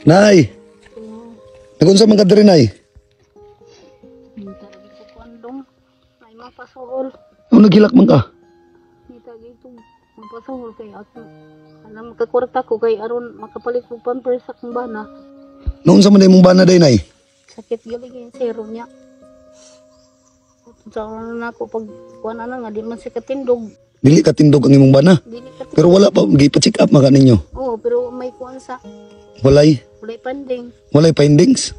Nay. Nagunsa man ka diri, Nay? Nita lagi ko kuandong. Ay mapasuhol. Ano, naghilak man ka? Nita gitu mapasuhol kay ako. Alam makakwarta ko kay aron makapalit ko pampers sa akong bana. Noon sa man imong bana day, Nay? Sakit gali kay zero niya. Sa ano na ako pag kuan ana nga di man siya katindog. Dili ka tindog ang imong bana. Dili katindog. Pero wala pa gipa-check up maka ninyo. Oo, pero may kuan sa Walay, walay panding. Walay findings.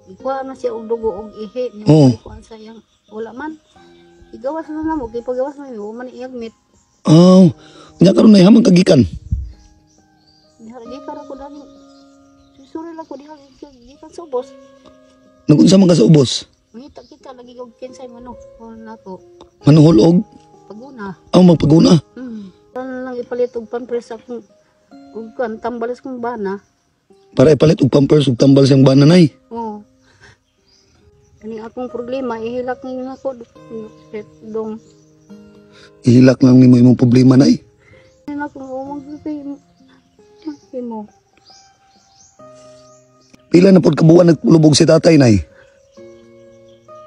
Ikuha na siya og dugo og ihi. Niya Oo. may kuan sa iyang wala man. Igawas na namo, kay pagawas na mo man i-admit. Oh, nya karon, Nay, hamang kagikan. Diha gikan ako dani. Susuri lang ko diha gikan sa ubos. Nagunsa man ka sa ubos? Mangita kita lagi og kinsay mano. Kuan nako Manuhol og paguna. aw magpaguna. Ano lang ipalit og pampers akong og kuan tambalas kong bana. Para ipalit og pampers ug tambal siyang bana, Nay. Oo. Kani akong problema ihilak ninyo ako dong. Ihilak lang nimo imong problema, Nay. Ano akong umang kay mo. Pila na pod kabuan naglubog si tatay, Nay?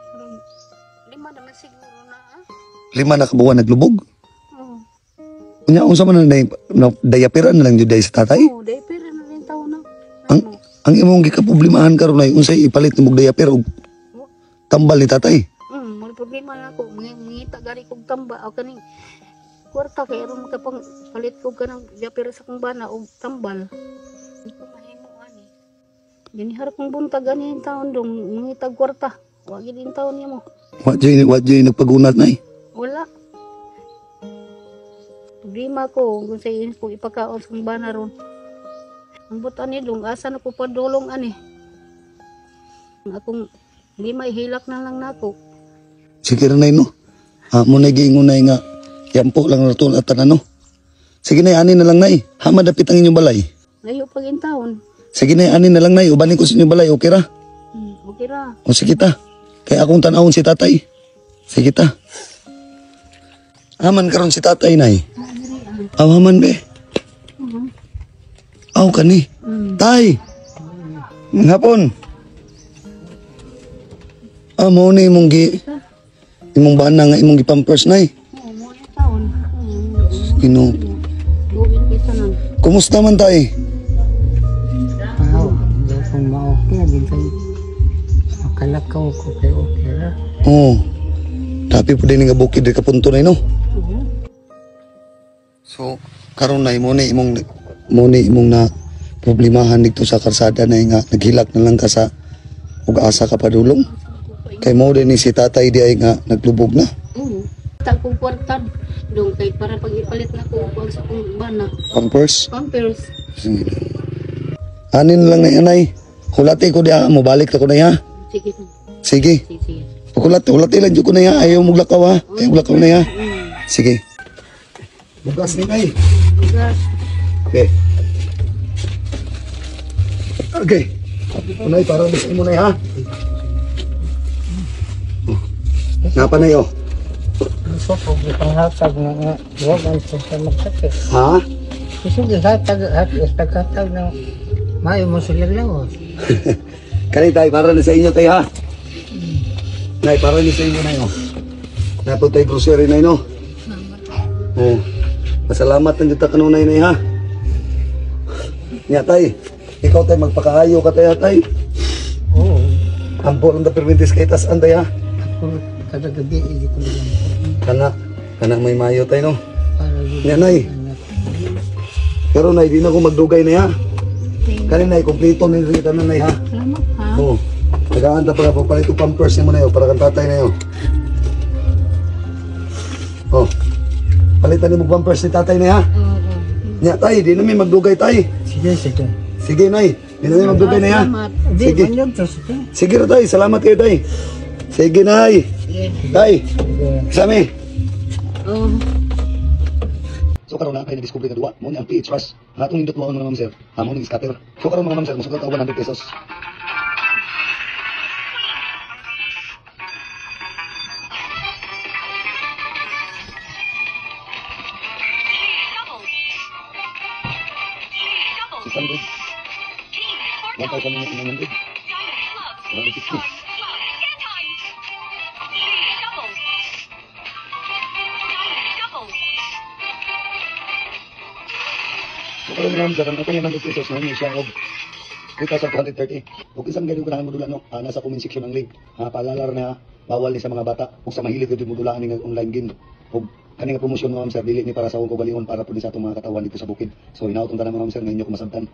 Parang 5 naman siguro na ah. 5 na kabuan naglubog. Oo. Unya unsa man na, Nay, na diaperan na lang jud day sa tatay? Oo, diaper na rin taon na. Ang Ano? ang imong gikaproblemahan karon ay unsay ipalit nimong diaper og tambal ni tatay. May problema na ako. Mangita gari kog tamba o kaning kwarta kay aron makapang palit ko kanang diaper sa kong bana og tambal. Di ko mahimo ani. Dinihar kong buntag ani yung taon dong mangita og kwarta. Wa gid yung taon nimo. Wa jud nagpagunat, Nay. Wala. Problema ko kung sa ko ipakaon sa kong bana ron. Ang but ani dong asa na ko padulong ani. Ang akong lima ihilak na lang nako. Sige ra, Nay, no. Ah, mo na giingon, Nay, nga yampo lang raton at tanan, no. Sige, Nay, ani na lang, Nay. Hama dapit ang inyong balay. Layo pag in taon. Sige, Nay, ani na lang, Nay, ubanin ko sa inyong balay, okay ra? Okay ra. O sige ta. Kay akong tan-awon si tatay. Sige ta. Haman karon si tatay, Nay. Aw, haman be. Aw kani. Tay. Hapon. Ah, mo ni imong gi imong bana nga imong gipampers, Nay. Oo, mo yung taon. Ginoo. Gawin kita nun. Kumusta man, tay? Wow, hindi akong ma-okay. Abin kay makalakaw ko kay okay ra. Oo. Tapi po din nga bukid di kapunto, Nay, no. Oo. So karon, Nay, mo ni imong na problemahan dito sa karsada na nga naghilak na lang ka sa ug asa ka padulong. Kay mo din ni si tatay di ay nga naglubog na. Oo. Ta kong kwarta dong kay para pag ipalit na ko kuan sa kong bana. Pampers. Pampers. Sige. Anin lang na, anay. Hulati ko diha mo balik ta ko na ha. Sige. Sige. Sige, sige. Hulat, hulati lang jud ko na ya. Ayaw mo lakaw ha. Ayaw mo lakaw na ya. Sige. Bugas ni, Nay. Bugas. Okay. Okay. Unay, para sa imo na ha. Oh. Napa na yo. Gusto ko ipanghatag na nga huwag ang sa magsakit. Ha? Gusto ko ihatag at istaghatag na maayo mo sila lawas. Kani, tay, para na sa inyo, tay, ha. Nay, para ni sa inyo, Nay, oh. Napod tay grocery, Nay, no. Oh. Pasalamat na dito kanunay, Nay, ha. Nya, tay. Ikaw, tay, magpakaayo ka tay ha, tay. Oo. Ampo lang da permintis kay tas anday ha. Ako kada gabi hindi ko lang Kana kana may mayo tay, no. para yun. Nya, Nay. Pero, Nay, di na ko magdugay na ha. Kani, Nay, kompleto ni rita na, Nay, ha. Salamat ha. Oo. Tagaan ta para papalit og pampers nimo na yo para kang tatay na yo. Oh. Palitan nimo pampers ni tatay na ha. Oo. Nya, tay, di na mi magdugay, tay. Sige, sige. Sige, Nay, di na mi magdugay na ha. Salamat. Di, Sige. man yun to, sige. Sige ra, tay, salamat kayo, tay. Sige, Nay. Sige. Tay, Sige. sami. Oo. So karon na kay na-discover ka duwa, mo ni ang PH Rush. Ang atong nindot mga ma'am sir, amo ni scatter. So karon, mga ma'am sir, mosukat ka 100 pesos. 600. 1,900. 160. So karon, ma'am, sa kanang 100 pesos na siya og 3,230. Ug isang ganyan ko na modula, no, nasa comment section ang link. Paalala na bawal ni sa mga bata ug sa mahilig gyud modulaan ning online game. Ug kani nga promosyon, ma'am sir, dili ni para sa akong kaugalingon, para pud ni sa atong mga katawan dito sa bukid. So hinaot unta na, ma'am sir, nga inyo ko masabtan.